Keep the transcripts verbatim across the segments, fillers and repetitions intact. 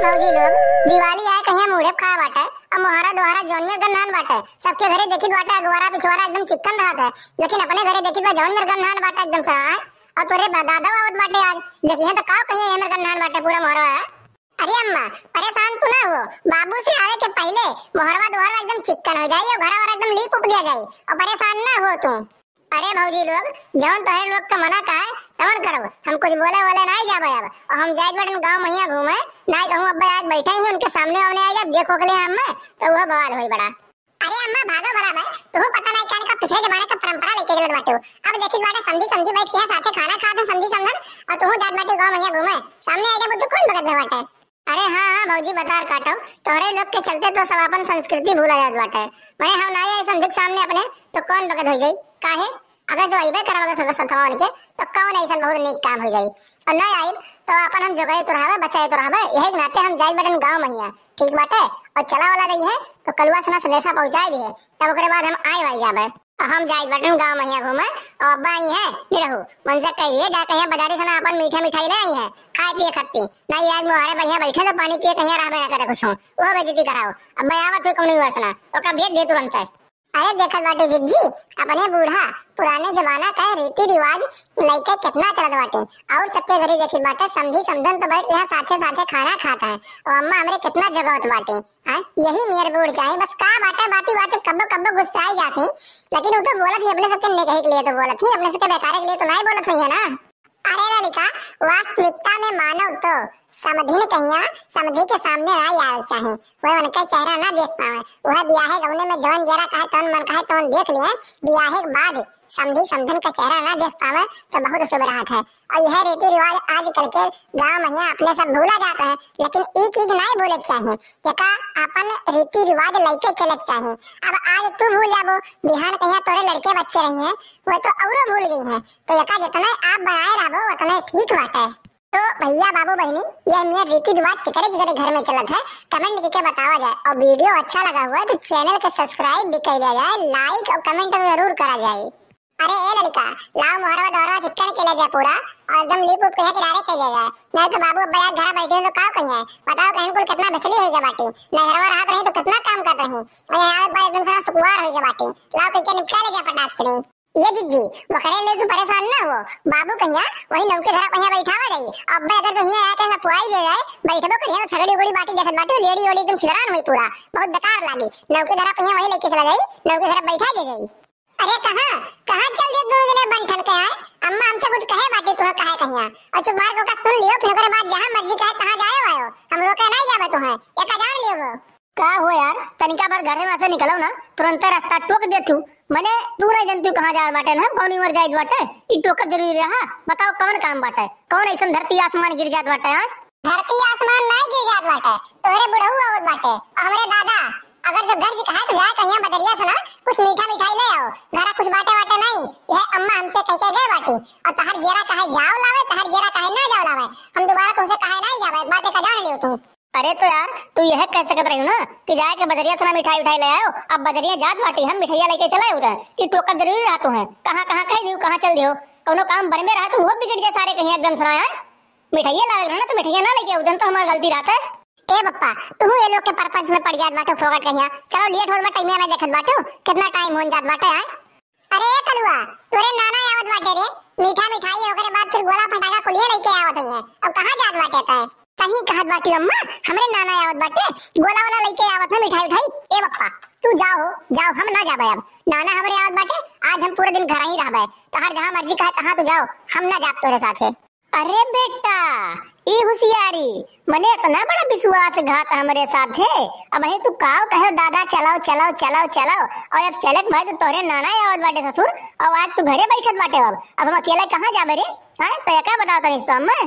भौजी लोग, दिवाली आए कहिया मूड़े खाए बाटे, अब मोहरा दोहरा जौन मेर गन्हान बाटे, सबके घरे देखित बाटे अगवारा पिछवारा एकदम चिक्कन रहत है, लेकिन अपने घरे देखित बा जौन मेर गन्हान बाटे एकदम सड़ा है। और तोरे बा-, दादा आवत बाटे आज, देखिए तो का कहिए ये मेर गन्हान बाटे पूरा मोहरा है। अरे अम्मा, परेशान तू ना हो, बाबू से आवे के पहले मोहरवा दोहरवा एकदम चिक्कन हो जाई और घरा वरा एकदम लीप उप दिया जाई, और परेशान ना हो तू। अरे भौजी लोग, जौन तोहरे लोग के मना का है, तवन करो। हम कुछ बोले वोले नाई जाबे अब। और हम जाइत बाटन गाँव महिया घूमे, नाई कहूँ अब्बा आज बैठे ही उनके सामने वामने आ जाब, देखो के लिए हम में, तो वो बवाल होई बड़ा। अरे अम्मा, भागो भला भाई, तुहू पता नाई कान का पिछले जमाने का परंपरा लेके चलत बाटे हो। अब देखित बाटे समधी समधी बैठ के यहाँ साथे खाना खात है समधी समधन, और तुहू जात बाटे गाँव महिया घूमे, सामने आ जाबू तो कौन बगत में बाटे? अरे हाँ, हाँ भौजी, बतार काटो, तोहरे लोग के चलते तो सब अपन संस्कृति भूला जात बाटे। वहीं हम ना आए संदूक सामने अपने, तो कौन बगत हो जाई? काहे? अगर जो अइबे करब अगर सब सथवा के, तो कौन ऐसा बहुत नीक काम हो जाई? और ना आइब, तो अपन हम जोगाए तो रहबे, बचाए तो रहबे। यही नाते हम जाए बटन गाँव महिया, ठीक बाटे? और चला वाला रही है, तो कलुआ सना संदेशा पहुँचाए दिए, तब ओकरे बाद हम आए वाई जाबे। हम जाइत बाटन गाँव महिया घूमे, और अब्बा आई हैं, निरहू, उनसे कहिए, जा कहिया बाजारी से ना अपन मीठा मिठाई ले आई हैं, खाए पिए खत्ती। ना ये आज मोहारे बढ़िया बैठे तो पानी पिए कहिया रहबे ना करे कुछ हो, वो बेइज्जती कराओ। अब्बा आवत हुई कौनो वर्ष ना, ओका भेज दे तुरंत है। अरे देखत बाटे जिज्जी, अपने बूढ़ा पुराने जमाना का रीति रिवाज लइके कितना चलत बाटे, और सबके घरे देखित बाटे समधी समधन तो बैठ यहाँ साथे साथे खाना खात है, और अम्मा हमरे कितना जगावत बाटे। हाँ, यही मेर बूढ़ चाही, बस का बाटा बाती बाती कब्बो कब्बो गुस्साई जात ही, लेकिन उ तो बोलत ही अपने सबके नेकही के लिए तो बोलत ही, अपने सबके बेकारे के लिए तो नाई बोलत ही है ना। अरे ललिका, वास्तविकता में मानव तो समधिन कहिया समधी के सामने नाई आवे चाही, वह उनका चेहरा ना देख पावे, वह बियाहे गौने में जवन जेरा कहे तवन मन कहे तवन देख लिए, बियाहे के बाद समधी समधन का चेहरा ना देख पावे तो बहुत शुभ रहत है। और यह रीति रिवाज आजकल के गाँव महिया अपने सब भूला जात है, लेकिन ई चीज नाई भूले के चाही। एका अपन रीति रिवाज लइके चले के चाही। अब आज तू भूल जाबो, बिहान कहिया तोरे लड़के बच्चे रही हैं, वो तो औरो भूल गई हैं। तो एका जितने आप बनाए रहबो उतने ठीक बाटे। तो भैया बाबू बहनी, यह मेर रीति रिवाज केकरे केकरे घर में चलत है, comment करके बतावा जाए। और video अच्छा लगा हुआ है तो channel के subscribe भी कर लिया जाए, like और comment जरूर करा जाए। अरे ए लड़का, लाओ मोहरवा दोहरवा चिक्कन के ले जा पूरा, और एकदम लीप उप के किनारे कर ले जाए। नहीं तो बाबू अब्बा यार घर बैठे हैं तो का कहिए? बताओ कहीं कुल कितना बिचली हो गया बाटी, नहरवा रहत रही तो कितना काम करत रही, और यहाँ पर एकदम सारा सुकुवार हो गया बाटी। लाओ कहीं के निपटा ले जा फटाक से। ये जिज्जी, वकरे ले तू परेशान ना हो, बाबू कहिया वही नौके धरा पहिया बैठावा जाई। अब्बा अगर तो हिया आके ना पुआई दे जाए, बैठबो करिए तो छगड़ी उगड़ी बाटी देखत बाटी, लेडी ओडी एकदम सिदरान हुई पूरा, बहुत बेकार लागी। नौके धरा पहिया वही लेके चला जाई, नौके धरा बैठा दे जाई। अरे कहाँ, कहाँ चल दियो दोनों जने बन ठन के आए? अम्मा हमसे कुछ कहे बाटे, तुहे कहे कहिया। और चुप मार के ओका सुन लियो, फिर ओकरे बाद जहाँ मर्जी कहे तहाँ जाए आयो। हम रोके नहीं जाबे तुहे, एका जान लियो वो। का हो यार, तनिका भर घरे में से निकलो ना, तुरंते रास्ता टोक देतू। मने तू नहीं जानती कहाँ जाए बाटे ना, कौन उम्र जाए बाटे, ई टोकब जरूरी रहा? बताओ कौन काम बाटे, कौन ऐसन धरती आसमान गिर जात बाटे, हाँ? धरती आसमान नाई गिर जात बाटे, तोहरे बुढ़ऊ आवत बाटे, और हमरे दादा। अगर जब घर जी कहा तो जाए कहिया बजरिया से ना कुछ मीठा मिठाई ले आओ, घरा कुछ बाटे वाटे नहीं, यह अम्मा हमसे कह के गए बाटी। और तहर जेरा कहे जाओ लावे, तहर जेरा कहे ना जाओ लावे, हम दोबारा तुमसे कहे नहीं जावे, बात का जान लियो तुम। अरे तो यार, तू यह कह सकत रही ना कि जाए के बजरिया से ना मिठाई उठाई ले आओ, अब बजरिया जात बाटी, हम मिठाइया लेके चले उधर कि टोकब जरूरी रहा तुहे, कहाँ कहाँ कह दियो, कहाँ चल दियो, कौनो काम बर में रहा तो वो बिगड़ जाए सारे कहीं एकदम से ना, हाँ? मिठाइया लावे के रहा ना, तो मिठाइया ना लेके आऊ, जन तो हमार गलती रहत है। ए बप्पा, तू ये लोग के परपंच में पड़ जात बाटू फोकट कहिया। चलो, लेट होत बा, टाइम में देखत बाटू, कितना टाइम होन जात बाटे, आय? अरे ए कलुआ, तोरे नाना आवत बाटे रे, मीठा मिठाई ओकरे बाद फिर गोला फटाका कुलिये लेके आवत है। अब कहाँ जात बाटे तय? सही कहत बाटी अम्मा, हमरे नाना आवत बाटे, गोला वाला लेके आवत ना मिठाई उठाई। ए बप्पा, तू जाओ, जाओ, हम ना जाबे अब। नाना हमरे आवत बाटे, आज हम पूरे दिन घर ही रहबे। तहार जहाँ मर्जी कहे तहाँ तू जाओ, हम ना जाब तोरे साथे। अरे बेटा, ई हुसियारी, मने इतना बड़ा विश्वासघात हमरे साथे। अबहीं तू काव कहे, दादा चलाओ, चलाओ, चलाओ, चलाओ, और अब चले के भाई तो तोहरे नाना आवत बाटे ससुर, और आज तू घरे बैठत बाटे। अब, अब हम अकेले कहाँ जाबे रे? हाँ, तो एका बताओ तनी तो अम्मा।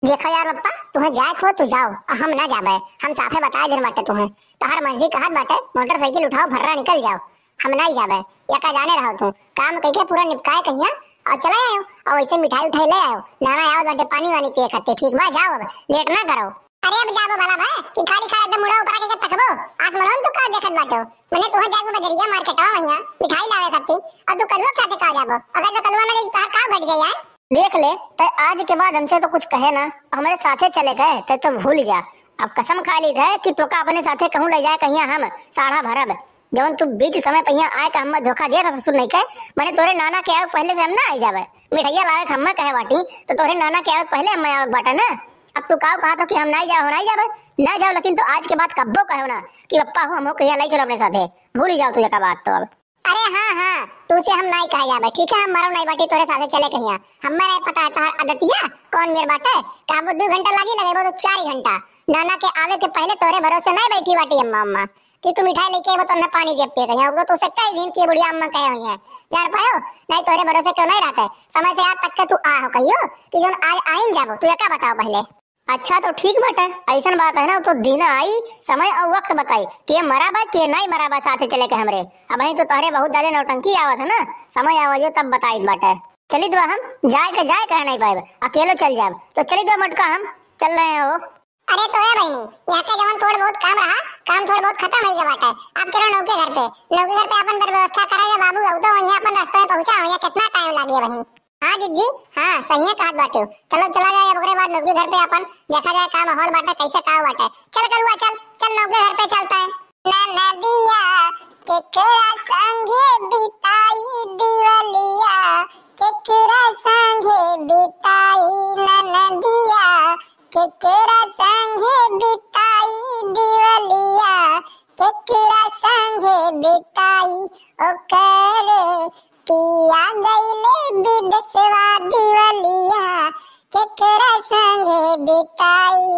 देखा यार पप्पा, तुहे जाए के हो तू जाओ, हम ना जाबे, हम साफे बताए दिन बाटे तुहे। तोहार मर्जी कहत बाटे, मोटरसाइकिल उठाओ, भर्रा निकल जाओ। हम नाई जाबे, एका जाने रहो तू, काम कइके पूरा निपकाए कहिया और चला आयो। और वैसे मिठाई उठाई ले आयो, नाना आवत बाटे पानी वानी पिए खातिर। ठीक बा, जाओ अब, लेट ना करो। अरे अब जाबो भला भाई कि खाली खाली एकदम मुड़ा ऊपर करके तकबो, आसमानों में तू का देखत बाटो? मने तुहे जाके बजरिया मार्केटवा वहिया मिठाई लावे खातिर, और तू कलुआ के साथे का जाबो? अगर जो कलुआ ना जाई तो तोहार का घट जाई यार? देख ले, तय आज के बाद हमसे तो कुछ कहे ना, हमरे साथे चले गए, तय तो भूल जा। अब कसम खा लीत है कि तोका अपने साथे कहूँ ले जाए कहिया हम साढ़ा भरब। जवन तू बीच समय पहिया आए का हम्मा धोखा दिया था ससुर नहीं के, मने तोरे नाना के आवे पहले से हम ना आई जावे। मिठाइया लावे के हम्मा कहे बाटी, तो तोरे नाना के आवे पहले हम्मा आवे बाटा ना। अब तू काव कहा था कि हम नहीं जाओ, नहीं जावे, ना जाओ, लेकिन तू आज के बाद कब्बो कहो ना कि पप्पा हो, हमको कहिया नहीं चलो अपने साथे, भूल ही जाओ तू एका बात तो अब। अरे हाँ, हाँ, तू से हम नाई कहा जाबे, ठीक है? हम मरो नाई बाटी तोरे साथे चले कहिया। हमें नहीं पता है तोहर आदतिया कौन मेर बाटे। कहबो दू घंटा लागी, लगेबो तो चार घंटा। नाना के आवे के पहले तोरे भरोसे नहीं बैठी बाटी अम्मा, अम्मा कि तू मिठाई लेके आबो तो उन्हें पानी दे पिए कहिया। वो तो उसे कई दिन की बुढ़िया अम्मा कहे हुई है, जान पायो? नहीं तोरे भरोसे क्यों नहीं रहते? समय से आज तक के तू आ हो कहियो कि जौन आज आइन जाबो, तू एका बताओ पहले। अच्छा तो ठीक बाटे, ऐसन बात है ना, तो दिन आई, समय और वक्त बताई, के मरा बा, के नहीं मरा बा साथे चले के हमरे। अब तो तोहरे बहुत ज्यादा नौटंकी आवत है ना, समय आवा जो तब बताई बाटे। चलित बा हम, जाए के, जाए कहे नहीं पाएब, अकेलो चल जाब, तो चलित बा मोटका, हम चल रहे हैं हो। अरे तो ए बहिनी, यहाँ के जवन थोड़ बहुत काम रहा, काम थोड़ बहुत खत्म हो गया बाटे। आप चलो नौके घर पे, नौके घर पे अपन पर व्यवस्था करा जा बाबू, अब तो वहीं अपन रास्ते में पहुँचा हो, यहाँ कितना टाइम लागे वहीं। हाँ जिज्जी, हाँ, सहिए कहत बाटे। चलो, चला जाए अब ओकरे बाद नौकी घर पे अपन, देखा जाए का माहौल बाटे, कैसे का बाटे। चल कलुआ, चल, चल नौकी घर पे चलता है। ननदिया केकरा संगे बिताई दिवलिया, केकरा संगे बिताई ननदिया, केकरा संगे बिताई दिवलिया, केकरा संगे बिताई ओकरे पिया गईले विदेशवा दिवलिया, केकरा संगे बिताई।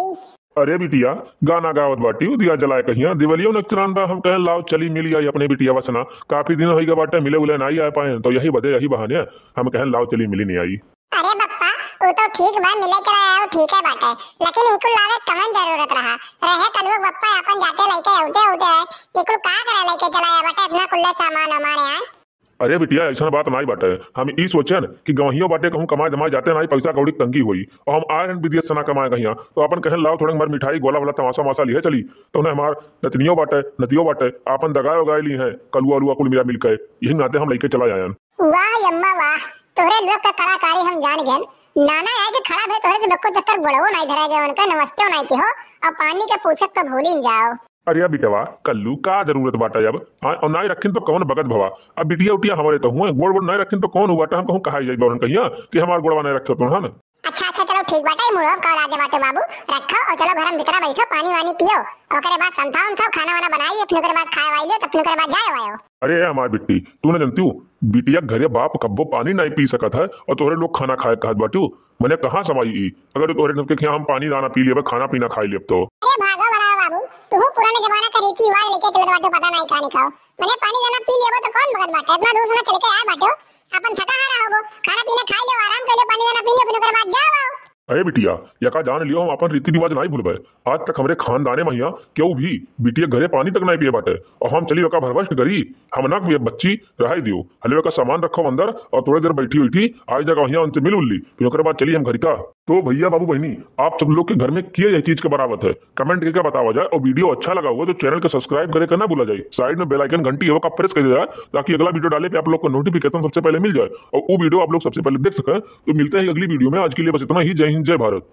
अरे बिटिया, गाना गावत बाटी, दिया जलाए कहिया, दिवलियो नक्षत्रान बा, हम कहें लाओ चली मिली आई अपने बिटिया वसना। काफी दिन होई गए बाटे, मिले उले नाई आ पाए, तो यही बदे, यही बहाने हम कहें लाओ चली मिली नहीं आई। अरे बप्पा, उ तो ठीक बा, मिले चला आओ, ठीक है बाटे, लेकिन इकुल लावे कवन जरूरत रहा? रहे कलुआ बप्पा अपन जाते लइके औते औते है, इकुल का करे लइके चला आया बाटे इतना कुल्ले सामान हमारे यहाँ? अरे बिटिया, ऐसा बात नाई बाटे। हम ई सोचन कि गवहियो बाटे कहूँ कमाए धमाए जाते नाई, पैसा कौड़ी की तंगी होई, और हम आए हैं विदेश से ना कमाए कहिया, तो अपन कहन लाओ थोड़े हमार मिठाई गोला वाला तमाशा माशा लिहे चली, तो उन्हें हमार नतनियो बाटे, नतियो बाटे, आपन दगाए उगाए ली हैं, कलुआ अलुआ कुल मिला मिलके, यही नाते हम लइके चला आयन। वाह अम्मा वाह, तोहरे लोग का कलाकारी हम जान गए। नाना आए के खड़ा भे तोहरे से बक्को चक्कर गोड़वो नाई धरा गए उनका, नमस्ते नाई के हो, और पानी के पूछत तो भूलिन जाओ। अरे बिटवा, कल्लू का जरूरत बाटा अब? हाँ, और नाई रखिन तो कौन बगत भवा? अब बिटिया उटिया हमारे तो हुए, गोड़ वोड़ नाई रखिन तो कौन हुआ? हम कहूँ कहा जाई बौरन कहिया कि हमार गोड़वा नाई रखे तो हन। अच्छा, अच्छा, चलो ठीक बाटे, मुड़ो का लाजे बाटे बाबू, रखो और चलो घर में भीतरा बैठो, पानी वानी पियो, ओकरे बाद संथा उंथा खाना वाना बनाई, फिर ओकरे बाद खाए वाई लियो, तब फिर ओकरे बाद जाए वायो। अरे हमार बिट्टी, तू न जनती हूँ, बिटिया घरे बाप कब्बो पानी नाई पी सकत है और तोहरे लोग खाना खाए कहत बाटू, मने कहाँ समाई ई? अगर तोहरे लोग के खिया हम पानी दाना पी लेबे, खाना पीना खाई लेब तो। अरे भागो बड़ा बाबू, तू पुराने जमाना का रीति रिवाज लेके चलत बाटे, पता नाई का नहीं खाओ। मने पानी दाना पी लेबो तो कौन बगत बाटे? इतना दूर से ना चल के आए बाटे, अपन थका हारा होबो, खाना पीना खाई लो, आराम कर लो, पानी दाना पी लो, फिर ओकरे बाद जाओ आओ। अरे बिटिया, यका जान लियो, हम अपन रीति रिवाज नाई भूलबे। आज तक हमरे खानदाने महिया केहू भी बिटिया घरे पानी तक नाई पिए बाटे, और हम चली ओका भरभष्ट करी, हम ना पिए बच्ची, रहाई दियो। हले ओका सामान रखो अंदर और थोड़े देर बैठी बैठी आई जगह वहिया उनसे मिल उल्ली, फिर ओकरे बाद चली हम घर का। तो भैया बाबू बहनी, आप सब लोग के घर में किए यह चीज के बरावत है, कमेंट करके बतावा जाए, और वीडियो अच्छा लगा हुआ तो चैनल को सब्सक्राइब करे के ना भूला जाए। साइड में बेल आइकन घंटी है, ओका प्रेस कर दिया जाए, ताकि अगला वीडियो डाले पे आप लोग को नोटिफिकेशन सबसे पहले मिल जाए और वो वीडियो आप लोग सबसे पहले देख सकें। तो मिलते हैं अगली वीडियो में, आज के लिए बस इतना ही। जय हिंद, जय भारत।